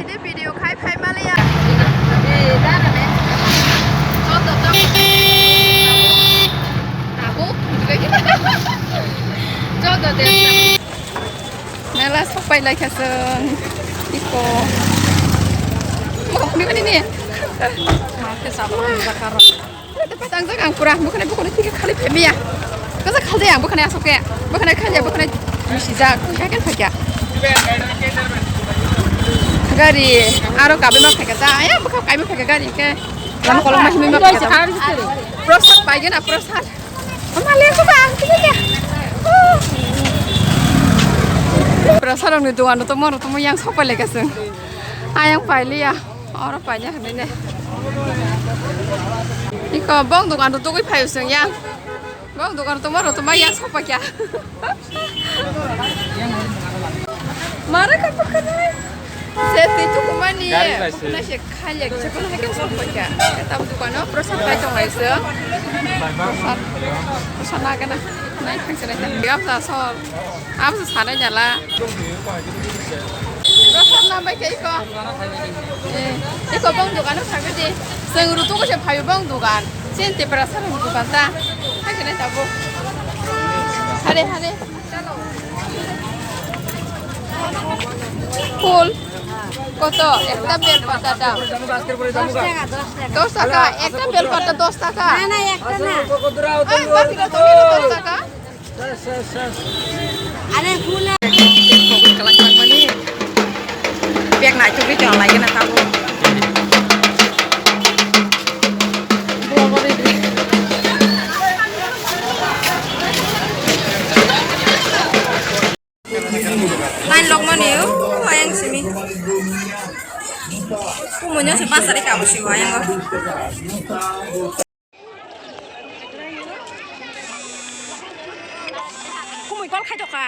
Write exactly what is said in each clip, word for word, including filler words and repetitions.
Video khai phai maliya. Eh, da na me. Joto, joto. Tabuk. Joto de. Mela sok pai lai kha chwng. Iko. Mo ni ni ni. Ma ke sa ba ni ba karo. Tangjak ang pura, bwkhwnai, bwkhwnai thik khe khali phaimaya. Kaisa khaljak ang bwkhwnai aswk khe. Bwkhwnai khaljak, bwkhwnai misijak, khe khe phaikha. Gari, aro kabai ma phaikha ta, ayang bwkha kaima phaikha gari khe. Lama kolok ma himwi ma phaikha ta. Prosad paigena, prosad. Ama le ko ba, thik khe. Prosad rokni dogan rok tongma rok tongma yang sok pai lai kha chwng. Ayang pai liya. Oro paina hwnwi ne. Iko bong dogan rok tugwi phaio chwng ya. Bong dogan rok tongma rok tongma yang sok paikha. Mara ka pakha nai. Se twi tukumani. Gari bai se. Bukuna se khaile kisa kono hai khe sok paikha. Tam dogano prosad pai tong lai chwng. Prosad. Prosad nagana. Nai thang se nai thang. Gam sa sol. Abo se sanai jala. Prosad lambai khe iko. Eh, iko bong dogan o thangwi di. Chwng rutugo se phaio bong dogan. Chini Tiprasa rok dogan ta. Hai khe nai tabuk. Hare hare. Full. কত? একটা বেলপাতা দাম। দশ টাকা, দশ টাকা। দশ টাকা? একটা বেলপাতা দশ টাকা? না, না, একটা না। এই বাকিটা তো হলো দশ টাকা। আরে, ফুল। Bag nai tugwi tong lai gana tabo. Line logmani, o, ayang simi. Kumunyo se pasari kabo siwa ayang o. Kumui call khai tokha.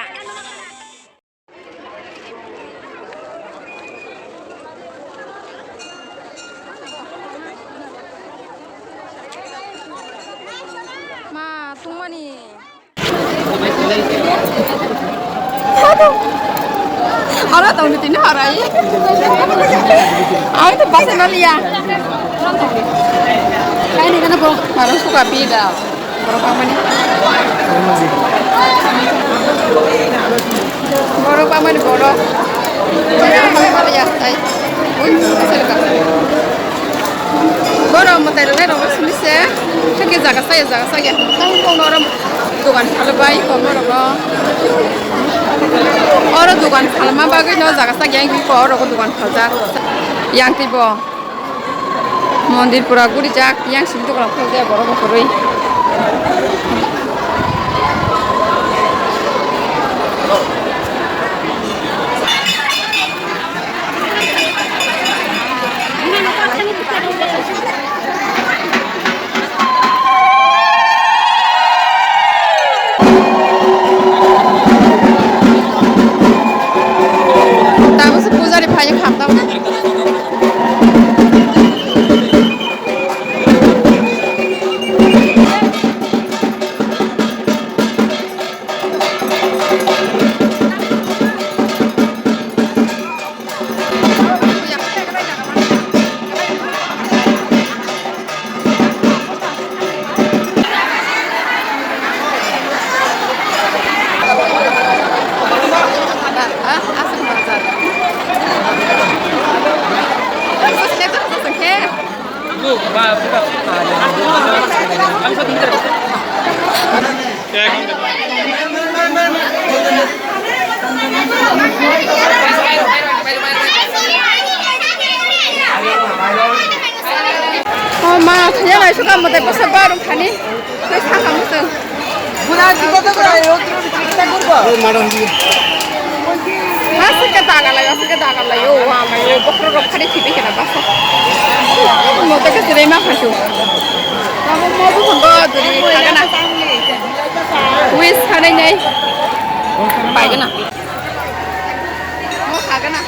Ma, tungmani. Hara tong ni tini harai. Ai to basa na liya. Ai ni kana bo. Hara suka bida. Borok pamani. Borok pamani borok. Borok pamani yastai. Ui, selka. Borok mwtai rwnai rok simi se. Hakhe jaga saya, jaga saya. Tang tong oro dogan khalo bai ko borok no. Oro dogan khalma bagwi no jaga saya yang ko oro dogan khaljak. Yang twi bo. Mondir pura gurijak, yang simi dogan khulukjak borok bo kwrwi. Tabukse pujari phai kha tabuk. O ma, thaya bai suka mo de basa barum thani. Sai sakha mo sung. Bura di kota kota ayo, kita kurba. Oi, madam ji. Asike daga lai, asike daga lai, o wa mai, o bokhorok rok khani thibi kena basa. Mo to ke sirai ma khasu. Abo mo bu khongo duri khagana. Wis khanai nai. Paigana. Mo khagana.